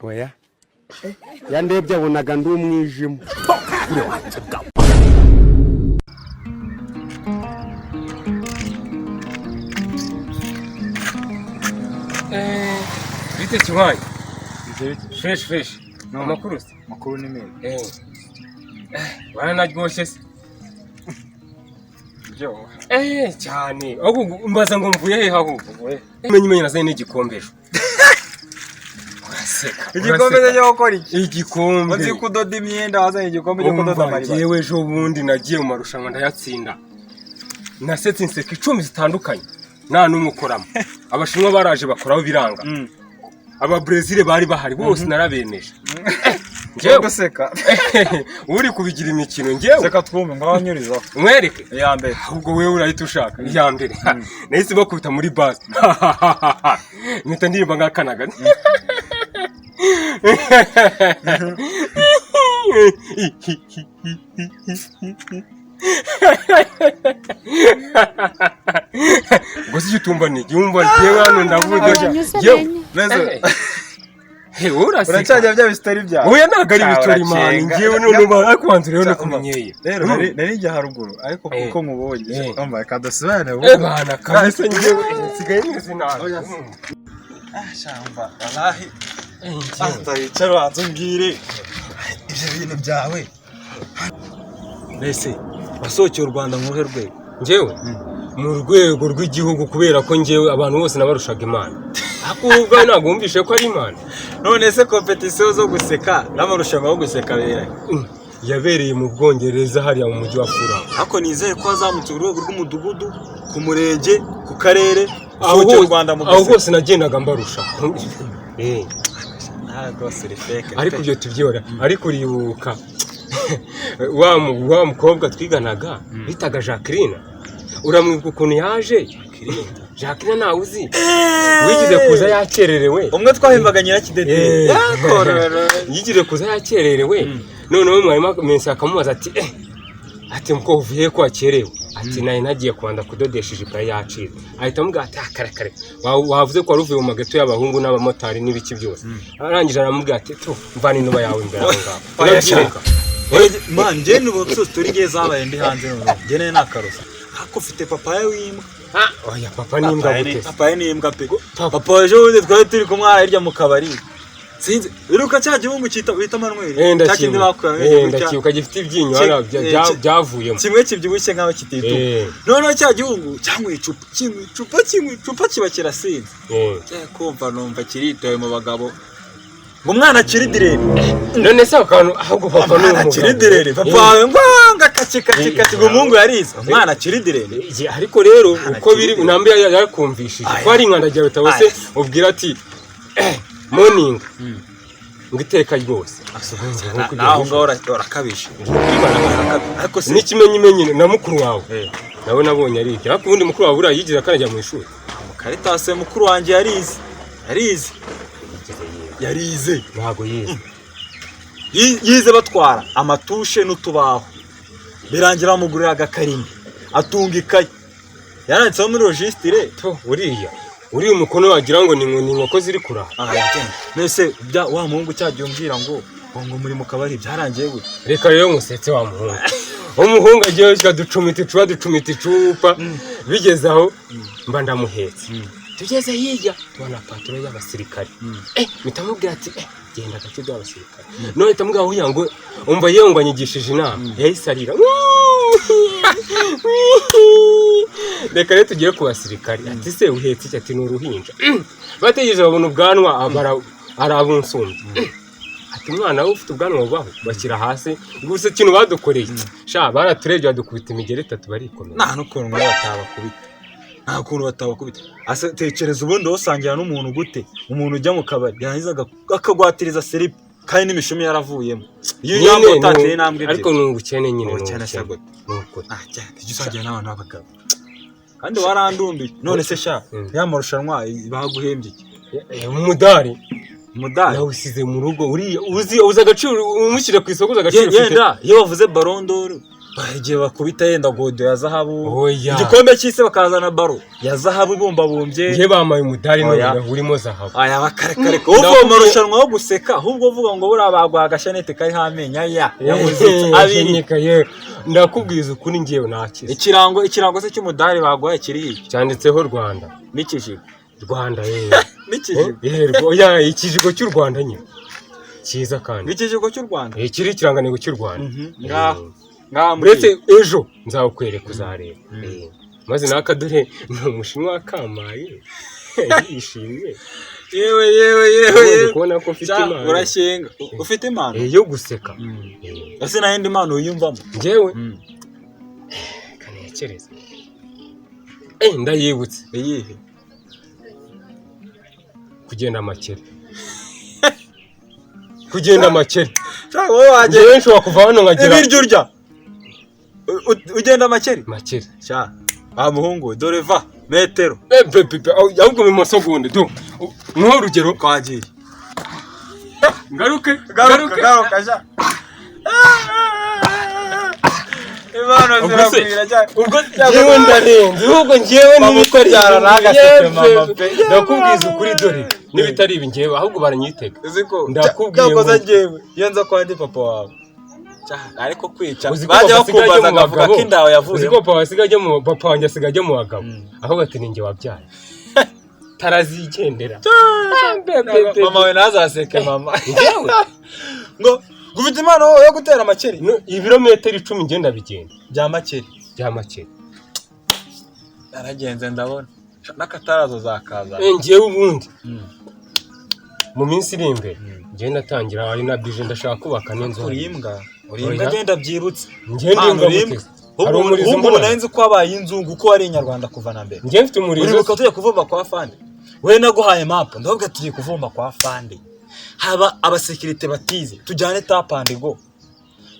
Oya, yandebye abonaga ndi umwijima. Bite kibaye? Fresh fresh. Amakuru se? Makuru ni meza. Waranaryoshye se? Byo. Cyane. Ahubwo mbaza ngo mvuye hehe ahubwo? Menye menye nazanye n'igikombe ejo. Uraseka. Igikombe uraseka. cyo gukora iki? Igikombe. Uzi kudoda imyenda, wazanye igikombe cyo kudoda Umva, amariba. njyewe ejo bundi nagiye mu marushanwa ndayatsinda. Nasetse inseko 10 zitandukanye. Nta n'umwe ukoramo. Abashinwa baraje bakoraho biranga. Aba Brezil bari bahari bose narabemeje. Njyewe guseka. Uri kubigira imikino njyewe. Seka twumve ngaho nyurizaho. Mwereke. Iya mbere. Ahubwo wewe urahita ushaka iya mbere. Nahise bakubita muri base. Mpita ndirimba nk'akanaga. Ubwo si icyo utumva ni iki? Wumva njyewe hano ndavuga. Njyewe. Neze. Hey, wowe uraseka. Uracyajya bya bistory byawe. Oya, ntabwo ari ibitori man, Uracenga. njyewe none uba ariko wanze rero no kumenyeye. Rero nari njya haruguru ariko kuko nkubonye. Umva reka dusubirane Eh bana kabisa, njyewe nsigaye meze nabi. Oya. Ah, shamba wallahi. Njyewe. Ndayicara wanze umbwire ibyo bintu byawe. Mbese wasohokeye u Rwanda mu ruhe rwego? Njyewe mu rwego rw'igihugu, kubera ko njyewe abantu bose nabarushaga Imana. Ariko wowe ubwawe ntabwo wumvishe ko ari Imana. None se kompetisiyo zo guseka n'amarushanwa yo guseka abera? Yabereye mu Bwongereza hariya mu mujyi wa Fulham. Ariko nizeye ko wazamutse urwego rw'umudugudu, ku murenge, ku karere, Aho usohokeye u hose Rwanda mu aho guseka. hose nagendaga mbarusha. Rwose uri fake. Ariko ibyo tubyora, ariko uribuka wa mukobwa twiganaga bitaga Jacqueline? Uramwibuka ukuntu yaje? Jacqueline ntawe uzi, wigize kuza yakererewe. Umwe twahembaga nyirakidede. Yakorora. Yigeze kuza yakererewe, noneho mwarimu Mensi akamubaza ati ati mko uvuye ko wakerewe? Ati nari nagiye kubanza kudodesha ijipo yari yacitse. Ahita amubwira ati "Ah, kare kare, wavuze ko wari uvuye mu mageto y'abahungu n'abamotari n'ibiki byose." Arangije aramubwira ati tu mvana intuba yawe imbere aho ngaho. Urabyibuka? Man, njye nubu turi ngiye zabaye ndi hanze none. Njye nayo nakarusa. Ariko ufite papaya w'imbwa. Ah, oya, papa n'imbwa gute se? Papaya n'imbwa pe. Papa ejo bundi twari turi kumwe hirya mu kabari. Sinzi, iruka cya gihungu cyita bita Manuel. Cya kindi bakuye. Ndakibuka, gifite ibyinyo hariya byavuyemo. Kimwe kibyibushye nkaho kitituka. Noneho cya gihungu cyanyweye icupa, kinywa icupa, kinywa icupa kiba kirasinze. Cya kumva numva kiritoye mu bagabo. Ngo umwana akiri direri. None se akantu ahubwo papa ni Umwana umugabo. akiri direri. Papa wawe ngwanga kaci kaci kaci ngo umuhungu yarize. Umwana akiri direri. Ariko rero uko biri akiri nambi yarakumvishije ko ari inkandagira bitabo se ubwira ati morning ngo iteka ryose. Naho ngaho urakabije. Ariko se N'ikimenyimenyi na mukuru wawe nawe nabonye ari ibyo, ariko ubundi mukuru wawe buriya yigize akanajya mu ishuri. Karitasi mukuru wanjye yarize. Yarize. Yarize. Ntabwo yize. Yize batwara amatushe n'utubaho. Birangira bamugurira agakarine. Atunga ikayi. Yaranditseho muri regisitire. To uriya uriya umukono wagira ngo ni inkoko ziri kuraha. Mbese wa muhungu cyagiye umbwira ngo ngo muri mu kabari byarangiye gute? Reka rero musetse wa muhungu. Umuhungu agiye ducumita icupa ducumita icupa bigeze aho mba ndamuhetse. Tugeze hirya tubona paturo y'abasirikare. Mpita mubwira ati genda gake duha abasirikare. None mpita mubwira ngo ngo umva yewe ngo anyigishije inama. Yahise arira. Reka rero tugiye ku basirikare. Ati se uhetse iki? Ati ni uruhinja. Bategereje babona ubwanwa arabunsumbye. Ati umwana we ufite ubwanwa bubaho bashyira hasi. Gusa ikintu badukoreye sha, baraturebye badukubita imigeri itatu barikomeza. Nta n'ukuntu ngo batabakubita. Nta kuntu batabakubita. Ase tekereza ubundi wosangira n'umuntu gute? Umuntu ujya mu kabari yarangiza akagwatiriza siripe kandi n'imishumi yaravuyemo. Iyo Nyine intambwe utateye intambwe ebyiri. Ariko ni ubukene nyine, ni Ubukene se ubukene. gute? Ni ukuri. Ah, cyane tujye usangira n'abantu b'abagabo. Kandi warandumbiye. None se sha, ya marushanwa baguhembye iki? Umudari. Umudari. Nawe usize mu rugo uriya uzi agaciro umushyire ku isoko uzi agaciro ufite. Yenda iyo bavuze Ballon d'Or Igihe bakubita yenda godo ya zahabu, Oya. igikombe cy'isi, bakazana baro ya zahabu ibumbabumbye. Njye bamaye umudari Oya. none urimo zahabu. Aya, bakareka uvuga mu marushanwa yo guseka, ahubwo uvuga ngo buriya baguha agashanete kariho amenyo aya yamuzitse abiri. Shenyeka yewe, ndakubwiza ukuri, ngewe nakize. Ikirango se cy'umudari baguhaye kiriho iki? Cyanditseho Rwanda. N'ikijigo? Rwanda, yewe. N'ikijigo? Oya, ikijigo cy'u Rwanda nyine cyiza kandi. N'ikijigo cy'u Rwanda. Kiri ikirangantego cy'u Rwanda. Ngaho ngaho muri Uretse ejo nzawukwereka, uzareba. Maze nawe dore ni umushinwa kamaye yishimye. Yewe, yewe, yewe! Umaze Yewe! kubona ko ufite Cya, impano. Urashyenga, ufite impano. Yo guseka. Ese nta yindi mpano wiyumvamo? Njyewe kanekereza, ndayibutse. Iyihe? Kugenda amakere, kugenda amakere. Wowe wagenda Njyewe nshobora kuva hano nkagera ibiryo urya ugenda amakeri. Makere. Cya wa muhungu, dore va metero. Pe, pe, pe, ahubwo mu masegonde do nkuhe urugero. Twagiye. Ngaruke? Garuka, garuka sha. Impano Ubwo se- ziragwira cyane. Ubwo njyewe ndarenze, ahubwo njyewe n'ibitari Bamukubyara n'agaseke mama pe. Ndakubwiza ukuri, dore n'ibitari ibi, njyewe ahubwo baranyitega. Uzi ko Ndakubwiye cyakoze ngo- njyewe iyo nza kwa ndi papa wawe Cya, ariko kwica Uzi ko bajya papa asigaye bakumbaza ajya mu akavuga bagabo? ko indawe Uzi yavuye. ko papa asigaye ajya mu, papa wanjye asigaye ajya mu bagabo, ahubwo ati ninjye wabyaye tarazigendera. Mama we ntazaseke mama. Njyewe ngo ufite impano yo gutera amakeri. No, ibirometero 10 ngenda bigenda. Bya makeri. Bya makeri. Naragenze ndabona n'akatarazo zakaza. Njyewe ubundi mu minsi iri imbere njyewe ndatangira, hari na bije, ndashaka kubaka n'inzu. Uri imbwa, uri imbwa. Oya. Genda byibutse. Njyewe ndi Mpano, imbwa uri gute? imbwa. Hari umurizo Ahubwo ubu mbona. nari nzi ko wabaye inzungu, ko wari inyarwanda kuva na mbere. Njyewe mfite umurizo. Uribuka tujya kuvumba kwa fande? We naguhaye map, ndavuga tugiye kuvumba kwa fande, haba abasekirite batize, tujyane tap and go.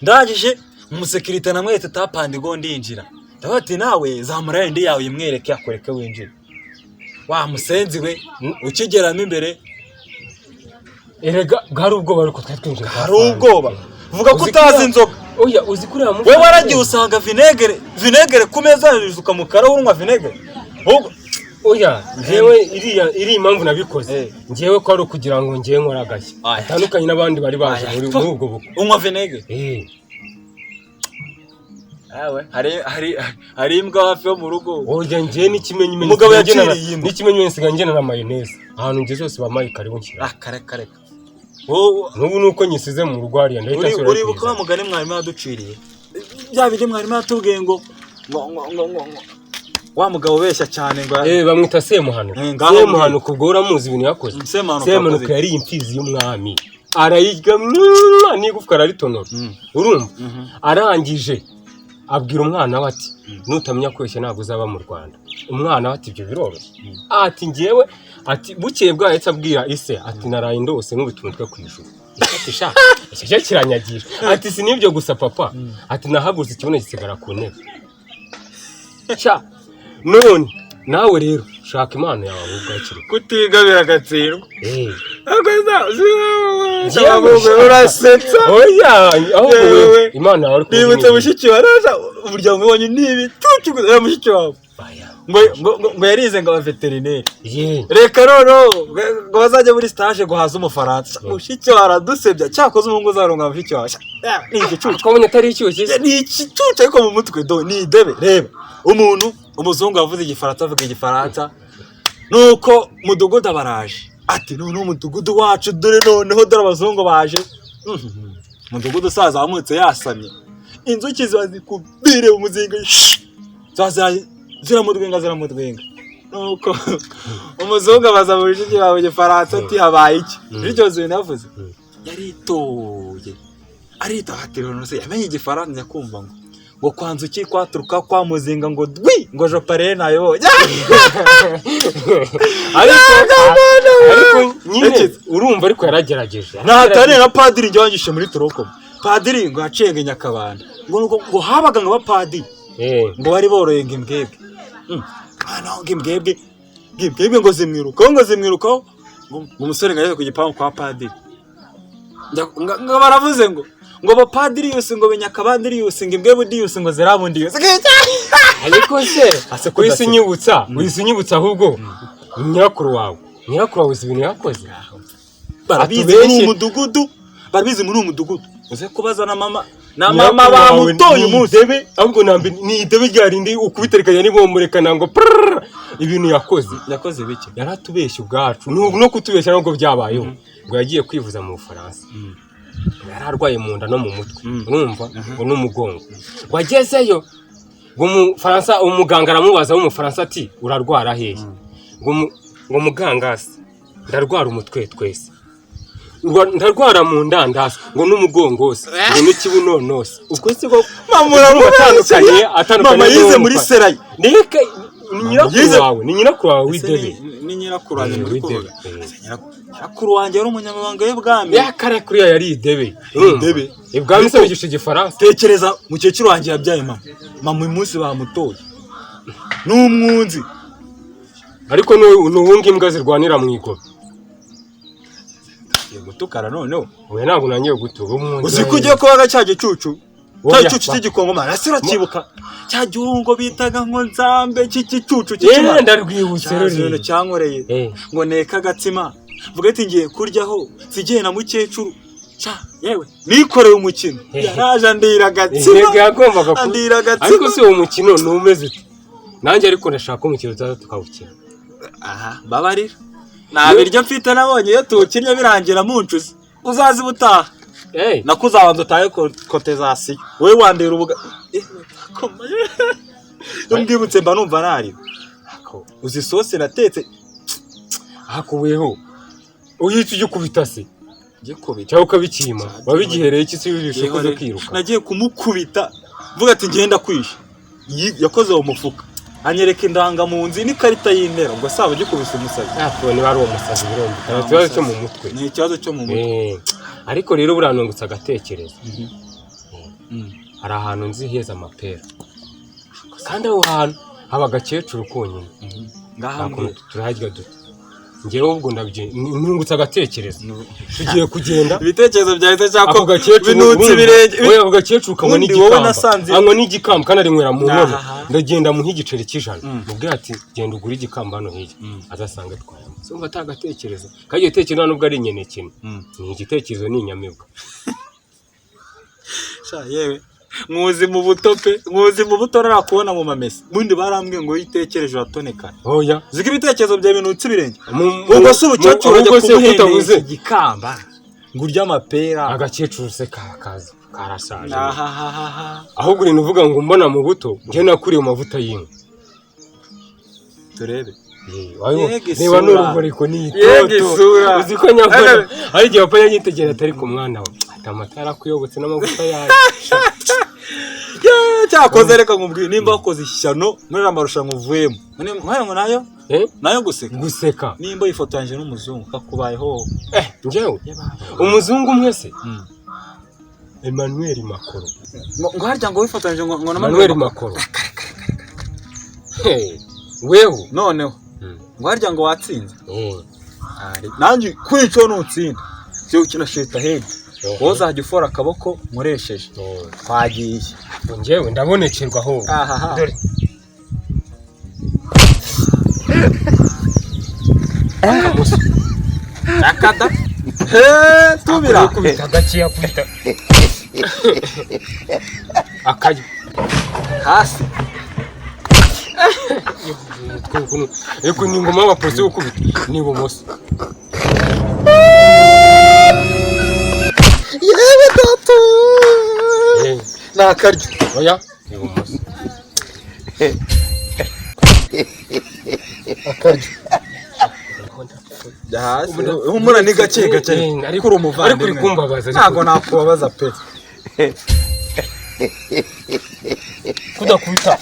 Ndangije umusekirite namweretse tap and go, ndinjira, ndavuga ati nawe zamura yindi yawe imwereke akwereke winjire. Wa musenzi we, ukigeramo imbere. Erega bwari ubwoba, ariko twari twinjiye kwa Hari Fande. ubwoba, vuga ko Uzi utazi kuriya- inzoga. Oya, uzi kuriya We waragiye usanga vinaigre ku meza, yuzuka mu karahure, unywa vinaigre ahubwo. Oya, njyewe iriya iri impamvu nabikoze, njyewe ko ari ukugira ngo njyewe nkore agashya Aya. atandukanye n'abandi bari baje Aya. muri ubwo bukwe. Unywa vinaigre? Eh. Awe, hari imbwa hafi yo mu rugo. Oya, njyewe n'ikimenyimenyi Umugabo nsigaye ngenana- yaciriye imbwa. N'ikimenyimenyi nsigaye ngena na mayonnaise, ahantu ngeze hose bampaye karibu nshyira. Ah, kare kare, wowe. N'ubu nuko nyisize mu rugo hariya, ndahita nsubira Uribuka wa kuyizana. mugani mwarimu yaduciriye, bya bindi mwarimu yatubwiye ngo wa mugabo ubeshya cyane ngo Bamwita Semuhanuka. Eh, ngaho. Semuhanuka, ubwo uramuzi ibintu yakoze? Semuhanuka Semuhanuka yakoze. yariye imfizi y'umwami, arayirya mwaa, n'igufwa araritonora. Urumva, arangije abwira umwana we ati nutamenya kubeshya ntabwo uzaba mu Rwanda. Umwana we ati ibyo biroroshye, ati ngewe, ati bukeye bwaho yahise abwira ise ati naraye ndose nkubita umutwe ku ijuru. Ise ati sha, icyo cyo kiranyagisha. Ati si n'ibyo gusa papa, ati nahagurutse ikibuno gisigara ku ntebe. Sha, none nawe rero shaka impano yawe ahubwo hakiri Kutiga biragatsindwa. Eh. Urasetsa. Oya, ahubwo Yewe. wewe impano yawe ariko Nibutse mushiki wawe naza, umuryango wanyu ni ibicucu gusa. Mushiki wawe ngo yarize ngo abaveterineri. Ye. Reka noneho ngo bazajya muri stage guhaza umufaransa. Mushiki wawe aradusebya. Cyakoze umuhungu uzarunga mushiki wawe ni igicucu. Twabonye atari icyuki. Ni igicucu, ariko mu mutwe do ni idebe. Reba umuntu umuzungu wavuze igifaransa, avuga igifaransa, nuko mudugudu abaraje ati noneho umudugudu wacu, dore noneho dore abazungu baje. Mudugudu usazamutse yasamye, inzuki ziba zikubire umuzinga, ziba ziramudwenga, ziramudwenga. Nuko umuzungu abaza mushiki wawe igifaransa ati habaye iki? Bityo bintu yavuze, yaritoye arita ati none se yamenye igifaransa? Nyakumva ngo kwa nzuki kwaturuka kwa muzinga ngo dwi ngo je parle nayobonye. Ariko nyine Yakize. urumva, ariko yaragerageje. Ntatane na padiri njye wangishe muri turoko. Padiri ngo yacenga Nyakabanda, ngo nuko ngo habaga ngo abapadiri ngo bari boroye ngo imbwebwe. Noneho ngo imbwebwe, ngo imbwebwe ngo zimwirukaho, ngo zimwirukaho, ngo umusore ngo ageze ku gipangu kwa padiri, ngo baravuze ngo Ngo abapadiriyusi, ngo benyakabandiriyusi, ngo imbwebudiyusi, ngo zirabundiyusi. Ariko se Ase ko wese udaseka. unyibutsa, wese unyibutsa ahubwo nyirakuru wawe uzi ibintu yakoze. Barabizi Atubeshye. muri uwo mudugudu, barabizi muri uwo mudugudu. Uze kubaza na mama, na Nyirakuru mama wawe bamutoye ni umunsi. idebe, ahubwo nambe ni idebe rya rindi ukubita rikajya nibomborekana ngo prrrr. Ibintu yakoze. Yakoze bike. Yaratubeshye ubwacu no kutubeshya nubwo byabayeho. Ngo yagiye kwivuza mu Bufaransa, yari arwaye mu nda no mu mutwe, urumva, ngo n'umugongo. Ngo agezeyo, ngo umufaransa, umuganga aramubaza w'umufaransa ati: "Urarwara hehe?" Ngo muganga se ndarwara umutwe twese, ngo ndarwara mu nda ndasi, ngo n'umugongo se, ngo n'ikibuno nose. Ubwo si bwo Mama uramubeshye. atandukanye, atandukanye Mama yize n'uwo muri mufa- Serayi. Nike ni nyirakuru Yize- wawe, ni nyirakuru wawe Ese w'idebe. Ni nyirakuru wanjye Eh, muri w'idebe. kuvuga? Ese nyirakuru wanjye yari umunyamabanga w'ibwami. Yakare kuriya yari idebe, urumva? Idebe. Ibwami se bigisha igifaransa? Tekereza mukecuru wanjye yabyaye mama, mama uyu munsi bamutoye ni umwunzi. Ariko n'ubundi imbwa zirwanira mu igobe. Ugiye gutukana noneho. Oya, ntabwo nangiye gutuba umwunzi. Uzi ko ugiye kubaga cya gicucu, cya Oya, gicucu cy'igikongomani, ese uracyibuka cya gihungo bitaga ngo nzambe cy'igicucu Yewe, cy'ikimara? ndarwibutse. Cya Ruri kintu cyankoreye, ngo neka agatsima, mvuga ati ngiye kuryaho nsigiye na mukecuru. Cya yewe, nikoreye umukino, yaraje andira agatsima. Intego yagombaga ku Andira agatsima. Ariko si uwo mukino ni umeze ute? Nanjye ariko ndashaka umukino tuzaza tukawukina. Aha mbabarira, nta biryo mfite nabonye iyo tuwukinnye birangira muncuze. Uzaze ubutaha. Eh, Nako uzabanza utahe cotisation. Wowe wandera ubuga. Koma, iyo mbwibutse mba numva narira. Uzi isosi natetse? Hakuweho uhita ujya ukubita se? Ngikubita. Cyangwa ukabikima wabigihereye iki se ujisho ko kwiruka? Nagiye kumukubita mvuga ati ngenda kwisha. Yakoze uwo mufuka anyereka indangamunzi n'ikarita y'intera. Ubwo saba ugikubise umusazi. Ntabwo niba ari uwo musazi, birumvikana ikibazo cyo mu mutwe. Ni ikibazo cyo mu mutwe. Eh, ariko rero buriya nungutse agatekerezo. Hari ahantu nzi heza amapera, kandi aho hantu haba agakecuru konyine. Ngaha Nta kuntu mbwira. turahajya dute? Njyewe ubwo ndabye nungutse agatekerezo, tugiye kugenda. Ibitekerezo byahise cyako Ako gakecuru binutse urumva? ibirenge. Oya, ako gakecuru kanywa Ubundi wowe n'igikamba. Anywa n'igikamba kandi arinywera mu nkono. Ahaha. Ndagenda muha igiceri cy'ijana, mubwira ati genda ugure igikamba hano hirya, azasanga twayamo. Umva atagatekerezo kandi icyo gitekerezo nta nubwo ari inyenekene, ni igitekerezo, ni inyamibwa. Sha yewe, nkuzi mu buto pe, nkuzi mu buto narakubona mu mamesa. Ubundi barambwiye ngo iyo utekereje uratonekana. Oya. Ziko ibitekerezo byawe binutse ibirenge. Ubwo Ubwo se umukecuru ajya ubwo se kumuhendesha kutavuze igikamba ngo urye amapera? Agakecuru se kakazi karashaje. Ahahaha. Ahubwo uri uvuga ngo mbona mu buto, njye nakuriye mu mavuta y'inka. Turebe. Yega Yega reba isura. n'urugoreko ni Yega itoto. isura. Uzi ko nyakora hari igihe papa yanyitegereza atari ku mwana we, ati amata yarakuyobotse n'amavuta yayo. Yeee, cyakoze reka nkubwire, nimba wakoze ishyano muri iriya marushanwa uvuyemo nk'ayo ngo nayo Eh? Nayo guseka. Guseka. Nimba yifotoranyije n'umuzungu kakubayeho. Eh, njyewe umuzungu umwe se? Emmanuel Macron. Ngo harya ngo wifotoranyije ngo na Emmanuel Macron. Hey, wewe. Noneho ngo harya ngo watsinze? Eh. Nanjye kuri icyo nutsinda cyo ukina sheta hedi, wowe uzajya ufora akaboko nkoresheje. Twagiye. Njyewe ndabonekerwa ahubwo. Ahaha. Dore akamuso. Akada he tubira. Kubita gakeya, kubita akayo. Hasi. Umutwe ukuntu ariko ni ingoma y'abapolisi gukubita n'ibumoso. Yewe data. Eh, Ni akaryo. Oya, ibumoso. Akaryo hasi. Humura, ni gake gake. Eh, ariko uri umuvandimwe. Ariko uri kumbabaza, ariko. Ntabwo nakubabaza pe. Kudakubita.